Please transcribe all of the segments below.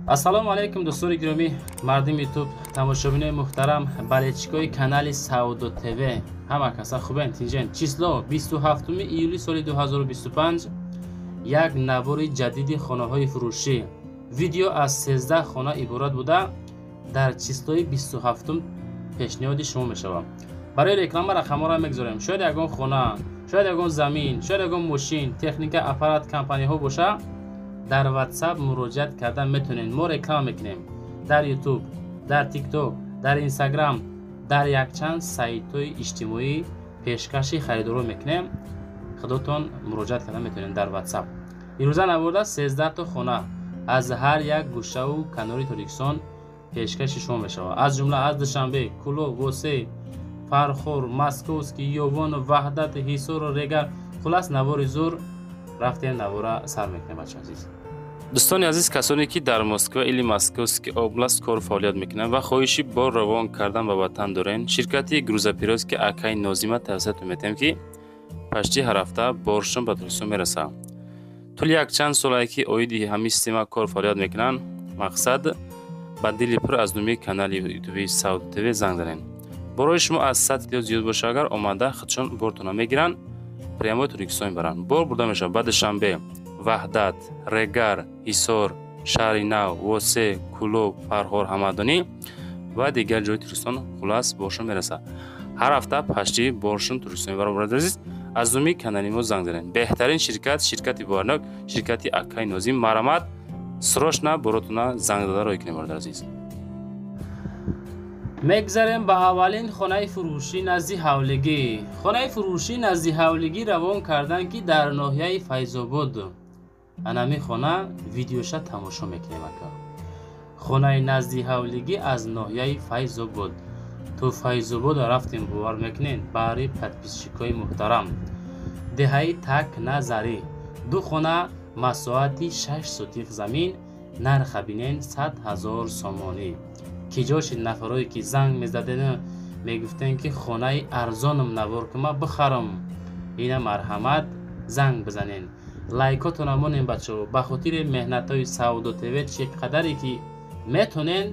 Ассалому алайкум, дӯстони гиромӣ, мардуми Ютуб, тамошобинои муҳтарам, болельщикои канали Савдо ТВ. Ҳама каса хубен, тинҷен. Число 27 июли соли 2025, як навори ҷадиди хонаҳои фурӯшӣ. Видео аз 13 хона иборат буда, дар числои 27 пешниҳоди шумо мешавад. Барои реклама рақамҳоро мегузорем. Шояд ягон хона, шояд ягон замин, шояд ягон мошин, техника, аппарат, компаниҳо боша, дар WhatsApp муроҷиат карда метавонед. Мо реклама мекунем дар YouTube, дар TikTok, дар Instagram, дар якчанд сайтҳои иҷтимоӣ пешкаши харидорон мекунем. Худотон муроҷиат карда метавонед дар WhatsApp. Имрӯза наворда 13 то хона аз ҳар як гӯшаву канори Тоҷикистон пешкаши шумо мешавад. Аз ҷумла аз Душанбе, Кӯлоб, Восеъ, Фархор, Московский, Ёвон, Ваҳдат, Ҳисору Регар. Хулас, навори зур рафтем, навора сар мекунем, бача азиз. Дӯстони азиз, касоне ки дар Москва или Московский область кор фаъолият мекунанд ва хоҳиши бор равон кардан ба ватан дорен, ширкати грузоперевозки акай Нозима тавсиятон метиҳем, ки почти ҳар ҳафта боршон ба Тоҷикистон мерасад. Тӯли якчанд солае ки оиди ҳамин система кор фаъолият мекунанд, мақсад ба дили пур аз номи канали ютуби Савдо ТВ занг занед. Борои шумо аз 100 кило зиёд боша, агар омада худшон бортона мегиранд, прямой Тоҷикистон мебаранд. Бор бурда мешавад ба Душанбе, Ваҳдат, Регар, Ҳисор, Шаҳри Нав, Восеъ, Кӯлоб, Фархор, Ҳамадонӣ ва дигар ҷои Тоҷикистон. Хулас, боршон мерасад. Ҳар ҳафта почти боршон Тоҷикистон мебаранд. Бародари азиз, аз номи канали мо занг занед. Беҳтарин ширкат, ширкати боварнок, ширкати акай Нозим. Марамат, срочно боротона занг зада рой кунем, бародари азиз. Мегзарем ба аввалин хонаи фурӯшӣ назди ҳавлигӣ. Хонаи фурӯшӣ назди ҳавлигӣ равон карданд, ки дар ноҳияи Файзобод. Анами хона видеоша тамошо мекунем, ака. Хонаи назди ҳавлигӣ аз ноҳияи Файзобод. То Файзобод рафтем, бовар мекунед, баҳри подписчикои муҳтарам. Деҳаи Так Назарӣ. Ду хона, масоҳати 6 сотих замин, нарха бинен, 100 000 сомонӣ. Ки ҷоши нафарое ки занг мезаден, мегуфтем, ки хонаи арзоном навор кума, бихарам. Ина, марҳамат, занг бизанен. Лайкотона монем, бачаҳо, ба хотири меҳнатҳои Савдо ТВ. Чӣ қадаре ки метонен,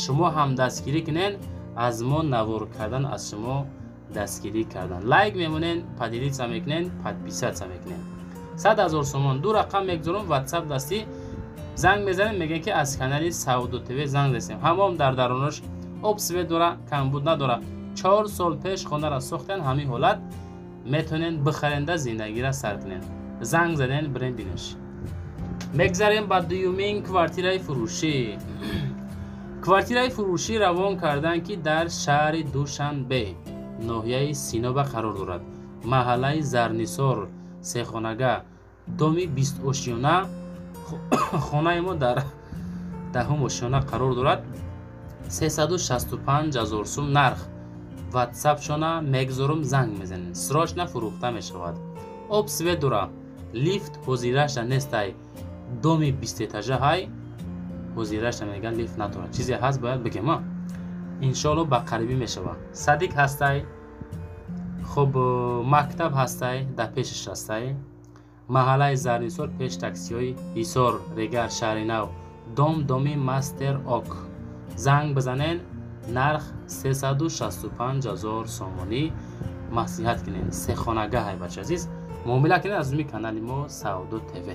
шумо ҳам дастгирӣ кунен. Аз мо навор кардан, аз шумо дастгирӣ кардан. Лайк мемонен, поделиться мекунен, подписаться мекунен. 100 000 сомон. Ду рақам мегузорам, WhatsApp дастӣ занг мезанем, мегӯем, ки аз канали Савдо ТВ занг застем. Ҳамом дар дарунаш об, свет дора, камбуд надора. 4 сол пеш хонаро сохтен, ҳамин ҳолат метонен бихаренда, зиндагиро сар кунен. Занг заден, бирен бинеш. Мегзарем ба дуюмин квартираи фурӯшӣ. Квартираи фурӯшӣ равон карданд, ки дар шаҳри Душанбе, ноҳияи Синоба қарор дорад, маҳаллаи Зарнисор, сехонага, доми бистошёна. Хонаи мо дар даҳум ошёна қарор дорад. 365 000 сум нарх. Ватсапшона мегзорум, занг мезанед. Срочно фурӯхта мешавад. Об, свет дора, лифт ҳозираша нестай. Доми бистэтажа ҳай, ҳозираша меган, лифт надорад. Чизе ҳаст, бояд бигем. Иншоалло, ба қарибӣ мешавад. Садик ҳастай, хуб, мактаб ҳастай, дар пешаш ҳастай. Маҳаллаи Зарнисор, пеш таксиҳои Ҳисор, Регар, Шаҳри Нав. Дом, доми Мастер Ок. Занг бизанен, нарх 365 000 сомонӣ. Маслиҳат кунен. Сехонага ҳай, бача азиз, муомила кунед аз рӯи канали мо Савдо ТВ.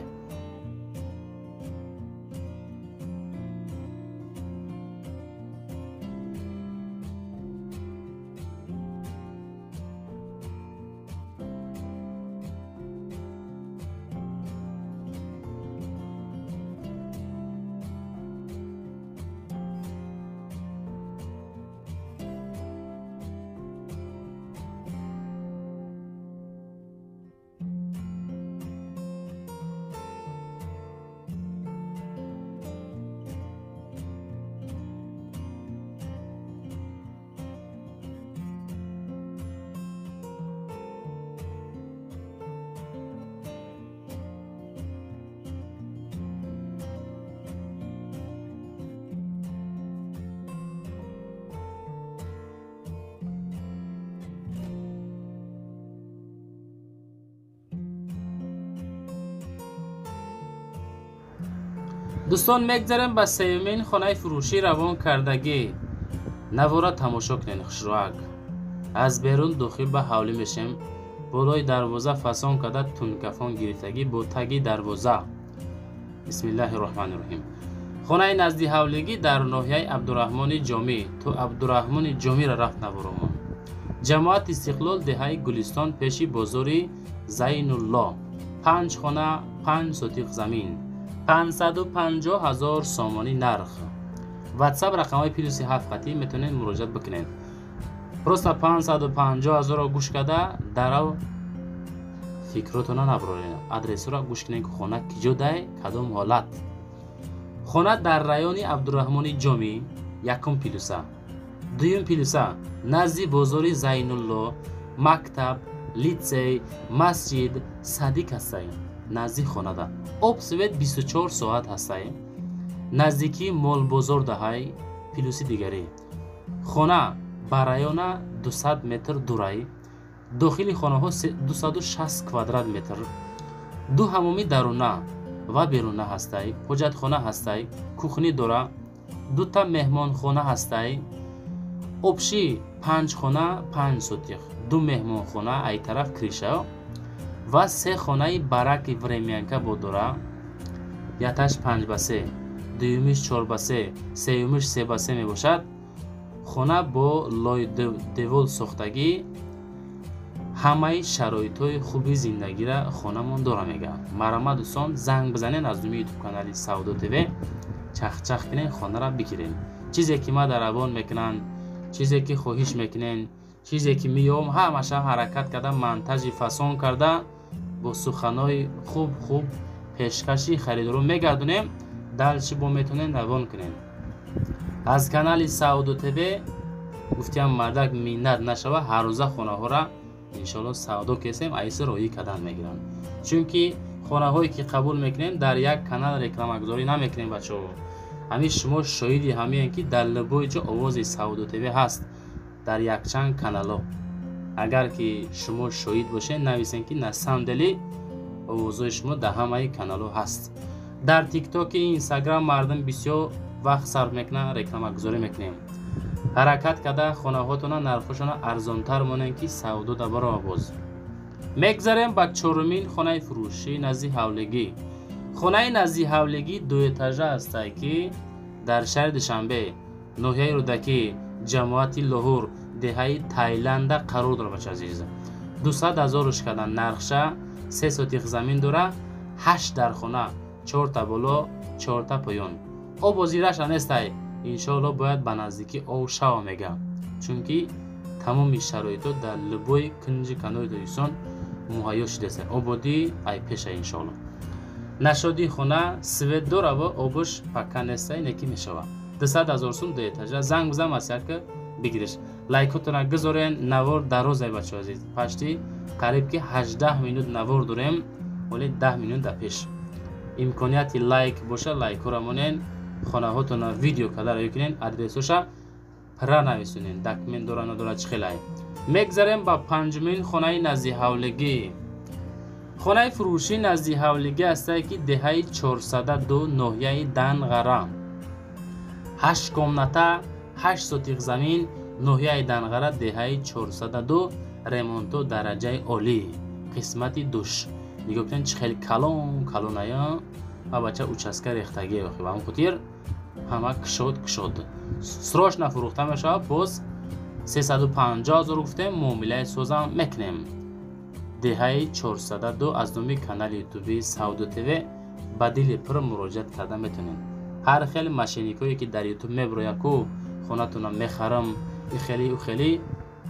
Дӯстон, мегзарем ба сеюмин хонаи фурӯшӣ равон кардагӣ. Навора тамошо кунед хушроак. Аз берун дохил ба ҳавлӣ мешем. Болои дарвоза фасон карда тункафон гирифтагӣ бо таги дарвоза. Бисмиллаҳи роҳмани роҳим. Хонаи назди ҳавлигӣ дар ноҳияи Абдураҳмони Ҷомӣ. То Абдураҳмони Ҷомиро рафт наворомон. Ҷамоат Истиқлол, деҳаи Гулистон, пеши бозори Зайнулло. 5 хона, 5 сотиқ замин. 550 000 сомонӣ нарх. WhatsApp рақамҳои плюси 7 қатӣ метавонед муроҷиат бикунед. Просто 550 000-ро гӯш карда дарав фикротона набароред. Адресро гӯш кунед, ки хона киҷо дай, кадом ҳолат. Хона дар райони Абдураҳмони Ҷомӣ, якум плюса. Дуюм плюса назди бозори Зайнулло, мактаб, литсей, масҷид, садик ҳастай. Назди хонада. Об свет 24 соат ҳастай. Наздикии молбозор даҳай, плюси дигарӣ. Хона ба района 200 метр дурай. Дохили хонаҳо 260 квадрат метр. Ду ҳамоми даруна ва беруна ҳастай. Ҳоҷатхона ҳастай, кухни дора, дута меҳмонхона ҳастай. Обши 5 хона, 5 сотиқ, ду меҳмонхона ай тараф криша ва 3 хонаи бараки времянка бо дора. Яташ 5 ба 3, дуюмиш 4 ба 3, сеюмиш 3 ба 3 мебошад. Хона бо лойдевол сохтагӣ, ҳамаи шароитҳои хуби зиндагиро хонамон дора мега. Марама дӯстон, занг бизанед аз думи ютуб канали Савдо ТВ, чахчах кунед, хонаро бигиред. Чизе ки ма дар равон мекунанд, чизе ки хоҳиш мекунен, чизе ки меём, ҳамаша ҳаракат карда, монтажи фасон карда, бо суханҳои хуб хуб пешкаши харидорон мегардонем. Дальше бо метавонед равон кунед. Аз канали Савдо ТВ гуфтиам, мардак миннат нашава, ҳаррӯза хонаҳоро иншоалло савдо кесем, айси роҳӣ кардан мегирам. Чунки хонаҳое ки қабул мекунем, дар як канал рекламагузорӣ намекунем, бачаҳо. Ҳамин шумо шоҳиди ҳамеем, ки дар любой ҷо овози Савдо ТВ ҳаст, дар якчанд каналҳо. Агар ки шумо шоҳид бошед, нависем, ки на самом деле овозҳои шумо дар ҳамаи каналҳо ҳаст. Дар Тиктоки, Инстаграм мардум бисёр вақт сарф мекунанд, рекламагузорӣ мекунем. Ҳаракат карда хонаҳотона нархҳошона арзонтар монем, ки савдо дабарова. Боз мегзарем ба чорумин хонаи фурӯшӣ назди ҳавлигӣ. Хонаи назди ҳавлигӣ дуэтажа ҳастае, ки дар шаҳри Душанбе, ноҳияи Рӯдакӣ, ҷамоати Лоҳур, деҳаи Тайланда қарор дорад. Бача азиз, 200 000 кардан нархша. 3 сотиқ замин дора, ҳашт дархона, чорта боло, чорта поён. Об озираша нестай, иншоалло бояд ба наздикӣ ов шава мега, чунки тамоми шароитҳо дар любой кунҷи канори Тоҷикистон муҳайё шудааст. Ободӣ ай пеша иншоалло. Нашоди хона свет дора ва обуш пакка нестай, неки мешава. 200 000 сум, дуэтажа. Занг бизан, маслиҳат ка бигириш. Лайкотона гузорен. Навор дарозай, бачаҳо азиз, почти қариб ки 18 минут навор дорем, вале 10 минут дар пеш. Имконияти лайк боша, лайкҳоро монен, хонаҳотона видео карда роӣ кунен, адресоша пра нависонен, документ дора, надора, чӣ хелай. Мегзарем ба панҷумин хонаи назди ҳавлигӣ. Хонаи фурӯшӣ назди ҳавлигӣ ҳастае, ки деҳаи 402, ноҳияи Данғара, ҳашт комната, 8 сотиқ замин, ноҳияи Данғара, деҳаи 402, ремонто дараҷаи олӣ, қисмати душ. Нигоҳ кунед, чӣ хеле калон калоная ва бача участка рехтагӣ охи, ба ҳамн хотир ҳама кушод кушод. Срочно фурӯхта мешавад. Боз 350 000 гуфтем, муомилаи созам мекунем. Деҳаи 402, аз номи канали ютуби Савдо ТВ ба дили пур муроҷиат карда метавонед. Ҳар хел мошенникое ки дар Ютуб меброяд ку, хонатона мехарам, ихели ухели,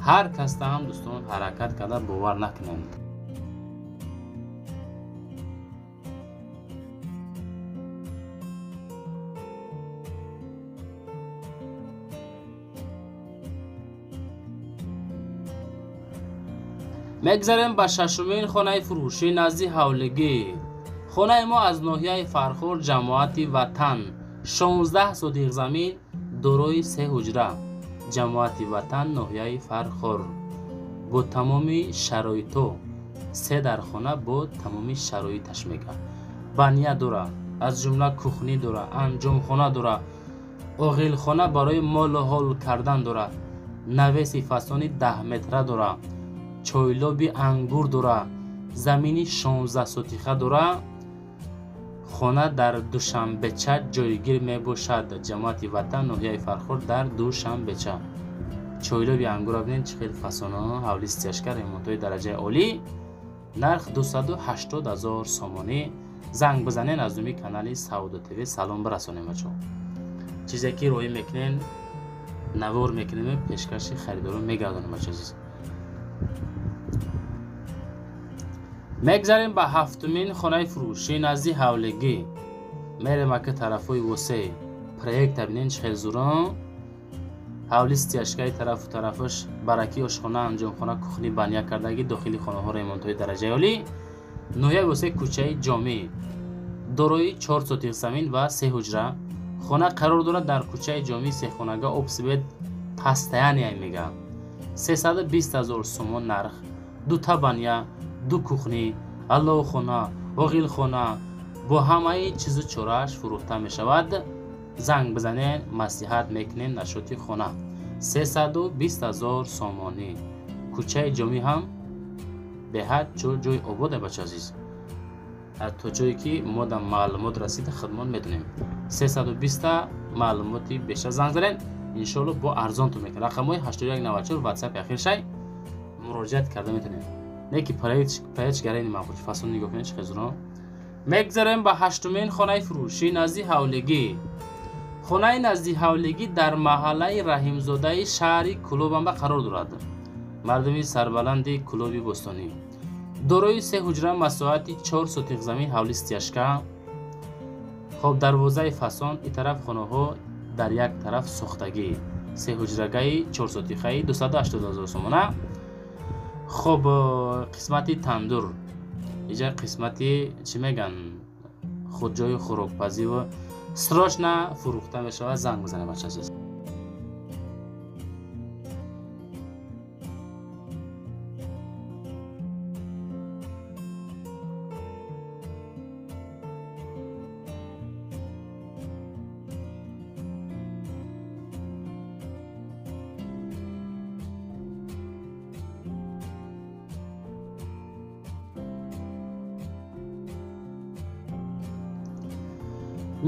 ҳар касда ҳам, дӯстон, ҳаракат карда бовар накунед. Мегзарем ба шашумин хонаи фурӯшӣ назди ҳавлигӣ. Хонаи мо аз ноҳияи Фархор, ҷамоати Ватан, 16 сотиқ замин, дорои се ҳуҷра, ҷамоати Ватан, ноҳияи Фархор, бо тамоми шароитҳо, се дархона бо тамоми шароиташ мега. Баня дора, Аз ҷумла кухни дора, анҷомхона дора, оғилхона барои молу ҳол кардан дора, навеси фасони 10 метра дора, чойлоби ангур дора, замини 16 сотиха дора. Хона дар Душанбеча ҷойгир мебошад. Ҷамоати Ватан, ноҳияи Фархор, дар Душанбеча. Чойлоби ангура бинед чӣ хел фасоно, ҳавли стяжка, ремонтҳои дараҷаи олӣ. Нарх 280 000 сомонӣ. Занг бизанен, аз думи канали Савдо ТВ салом бирасонем бачаҳо. Чизе ки роҳӣ мекунен, навор мекунем, пешкаши харидорон мегардонем бача азиз. Мегзарем ба ҳафтумин хонаи фурӯшӣ назди ҳавлигӣ. Мерем ака тарафҳои восеъ. Проекта бинен чӣ хел зурон. Ҳавли стяжкаи тарафу тарафаш баракӣ, ошхона, анҷомхона, кухни баня кардагӣ, дохили хонаҳо ремонтҳои дараҷаи олӣ. Ноҳияи восеъ, кӯчаи Ҷомӣ. Дорои 4 сотих замин ва 3 ҳуҷра. Хона қарор дорад дар кӯчаи Ҷомӣ, сехонага, обсвет пастаяния мега. 320 000 сомон нарх. Дута баня, ду кухни, аллоҳхона, оғилхона бо ҳамаи чизу чорааш фурӯхта мешавад. Занг бизанен, маслиҳат мекунем нашоти хона. 320 000 сомонӣ. Кӯчаи Ҷомӣ ҳам беҳад ҷои ободе бача азиз. То ҷое ки мо дар маълумот расида хидмат медонем. 320 маълумоти бештар занг занен, иншоалло бо арзонтон мекунем. Рақамҳои 8194 WhatsApp ахир шай муроҷиат карда метавонем. Не ки проект гарани маъқул фасон нигоҳ кунед чӣ хезуро. Мегзарем ба ҳаштумин хонаи фурӯшӣ назди ҳавлигӣ. Хонаи назди ҳавлигӣ дар маҳаллаи Раҳимзодаи шаҳри Кӯлобамба қарор дорад. Мардуми сарбаланди Кӯлоби бостонӣ. Дорои 3 ҳуҷра, масоҳати 4 сотих замин, ҳавли стяжка. Хоб, дарвозаи фасон, и тараф хонаҳо дар як тараф сохтагӣ. 3 ҳуҷрагаи 4 сотихаи 280 000 сомона. Хоб, қисмати тандур. Иҷа қисмати чӣ меган? Худҷои хӯрокпазӣ ва срочно фурӯхта мешавад. Занг бизанед бача азиз.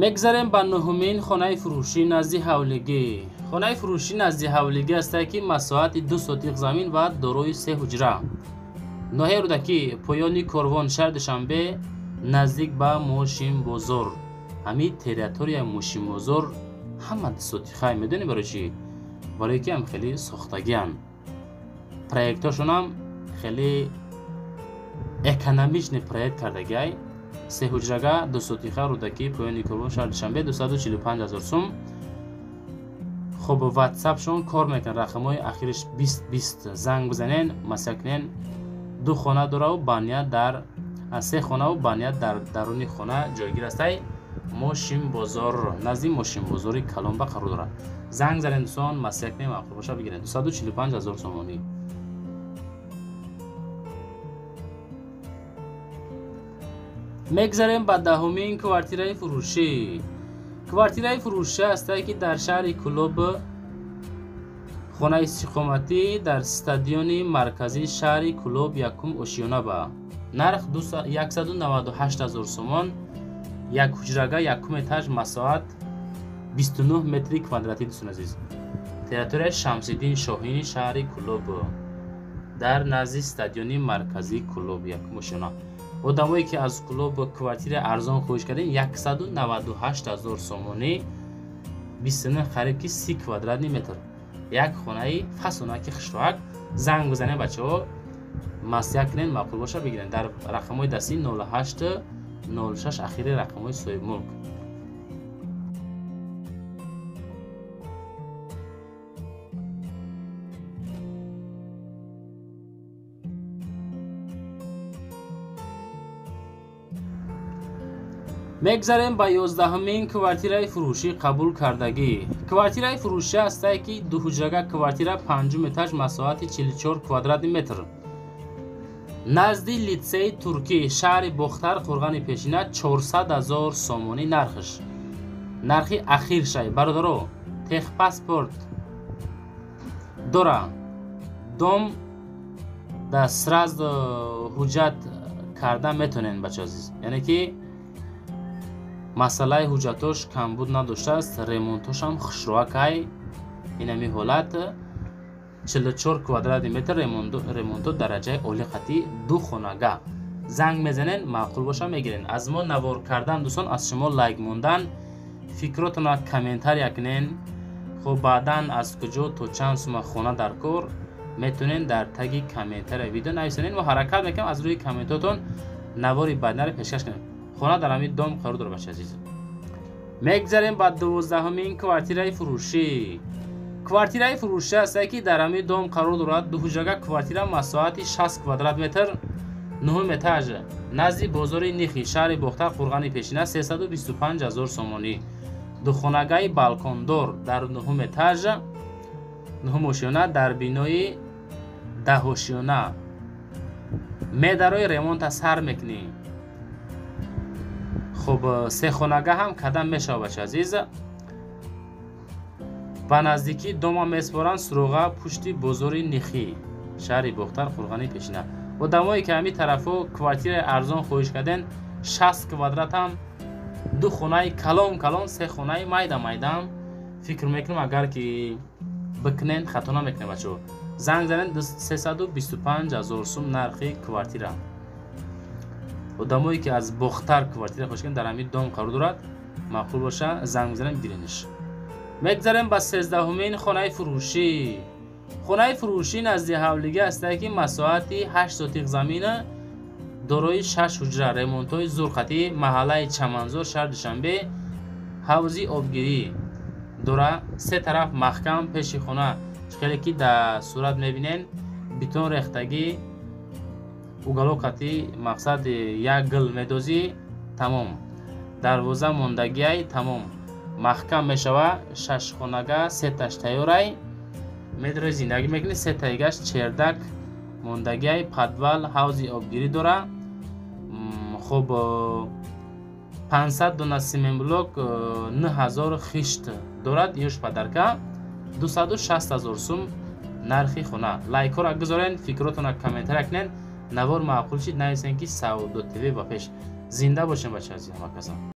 Мегзарем ба нуҳумин хонаи фурӯшӣ назди ҳавлигӣ. Хонаи фурӯшӣ назди ҳавлигӣ аст ки масоҳати 2 сотих замин ва дорои 3 ҳуҷра. Ноҳияи Рӯдакӣ, поёни корвон, шаҳри Душанбе, наздик ба Мошинбозор. Ҳамин территорияи Мошинбозор ҳама 2 сотихай. Медонӣ барои чӣ? Барое ки ҳам хеле сохтагианд. Проектҳошонам хеле экономичный проект кардагиай. 3 ҳуҷрага, 2 сотиха, Рӯдакӣ, поёни корвон, шаҳри Душанбе, 245 000 сум. Хоб, WhatsApp-шон кор мекунад, рақамҳои ахириш 2020. Занг бизанен, маслиҳат кунен. 2 хона дораву баня дар 3 хонаву баня дар даруни хона ҷойгир астай. Мошинбозор, назди Мошинбозори Калонба қарор дорад. Занг занен дӯстон, маслиҳат кунен, маъқул боша бигирен. 245 000 сомонӣ. Мегзарем ба даҳумин квартираи фурӯшӣ. Квартираи фурӯшӣ аст ки дар шаҳри Кӯлоб, хонаи истиқоматӣ дар стадиони марказии шаҳри Кӯлоб, якум ошёнаба. Нарх 198 000 сомон. Як ҳуҷрага, якум этаж, масоҳат 29 метри квадратӣ. Дӯстони азиз, территорияи Шамсиддин Шоҳини шаҳри Кӯлоб, дар назди стадиони марказии Кӯлоб, якум ошёна. Одамое ки аз Кӯлоб квартираи арзон хоҳиш кардем, 198 000 сомонӣ, 29 қариб ки 30 квадратни метр. Як хонаи фасонаки хушроак. Занг бизанед бачаҳо, маслиҳат кунед, маъқул боша бигиред. Дар рақамҳои дастӣ 08 06 ахири рақамҳои соҳибмулк. Мегзарем ба 11-умин квартираи фурӯшӣ қабул кардагӣ. Квартираи фурӯшӣ ҳастае ки дуҳуҷрага квартира, панҷум этаж, масоҳати 44 квадратни метр. Назди литсеи Туркӣ, шаҳри Бохтар, Қурғани Пешина, 400 000 сомонӣ нархш. Нархи ахиршай, бародаро, техпаспорт дора. Дом да сразу ҳуҷҷат карда метонен, бача азиз. Яъне ки масъалаи ҳуҷҷатош камбуд надоштааст, ремонтошам хушроакай. Инами ҳолат 44 квадрати метр ремонто дараҷаи олӣ қатӣ, ду хонага. Занг мезанен, маъқул боша, мегирен. Аз мо навор кардан, дӯстон, аз шумо лайк мондан, фикротона комментария кунен. Хоб, баъдан аз куҷо то чанд сума хона дар кор метонен дар таги комментария видео нависонен. Мо ҳаракат мекунем, аз рӯи комментотон навори баъдинаро пешкаш кунем. Хона дар ҳамин дом қарор дорад, бача азиз. Мегзарем ба 12-ҳумин квартираи фурӯшӣ. Квартираи фурӯшӣ ҳастае, ки дар ҳамин дом қарор дорад. Дуҳуҷрага квартира, масоҳати 60 квадрат метр, нуҳум этаж, назди бозори Нихи, шаҳри Бохтар, Қурғани Пешина, 325 000 сомонӣ. Духонагаи балкондор дар нуҳум этаж, нуҳум ошёна, дар бинои даҳошёна. Медарои, ремонта сар мекунӣ. Хуб, сехонага ҳам кадам мешавад, бача азиз. Ба наздикии дома меспоранд суроға, пушти бозори Нихӣ, шаҳри Бохтар, Қурғани Пешина. Одамое ки ҳамин тарафҳо квартираи арзон хоҳиш карден, 60 квадратам, ду хонаи калон калон, се хонаи майда майдаам, фикр мекунам, агар ки бикунен, хато намекунем, бачаҳо. Занг занед, 325 000 сум нархи квартира. Одамое ки аз Бохтар квартира хоҳиш карден, дар ҳамин дом қарор дорад, маъқул боша, занг мезанем, гирениш. Мегзарем ба 13-ҳумин хонаи фурӯшӣ. Хонаи фурӯшӣ назди ҳавлигӣ ҳастае, ки масоҳати 8 сотиқ замина, дорои 6 ҳуҷра, ремонтҳои зурқатӣ, маҳаллаи Чаманзор, шаҳри Душанбе, ҳавзи обгирӣ дора, се тараф маҳкам. Пеши хона хеле ки дар сурат мебинен, бетон рехтагӣ, уголок қатӣ, мақсад як гил медозӣ, тамом, дарвоза мондагиай, тамом, маҳкам мешава. Шашхонага, сеташ тайёрай, медрои зиндагӣ мекунӣ, сетаигаш чердак мондагиай, подвал, ҳавзи обгирӣ дора. Хуб, 500 дона семенблок, 9000 хишт дорад, ёш подарка. 260 000 сум нархи хона. Лайкҳоро гузорен, фикротонро комментария кунен. Навор маъқул шид, нависен, ки Савдо ТВ ба пеш. Зинда бошем, бача азиз, ҳамакаса.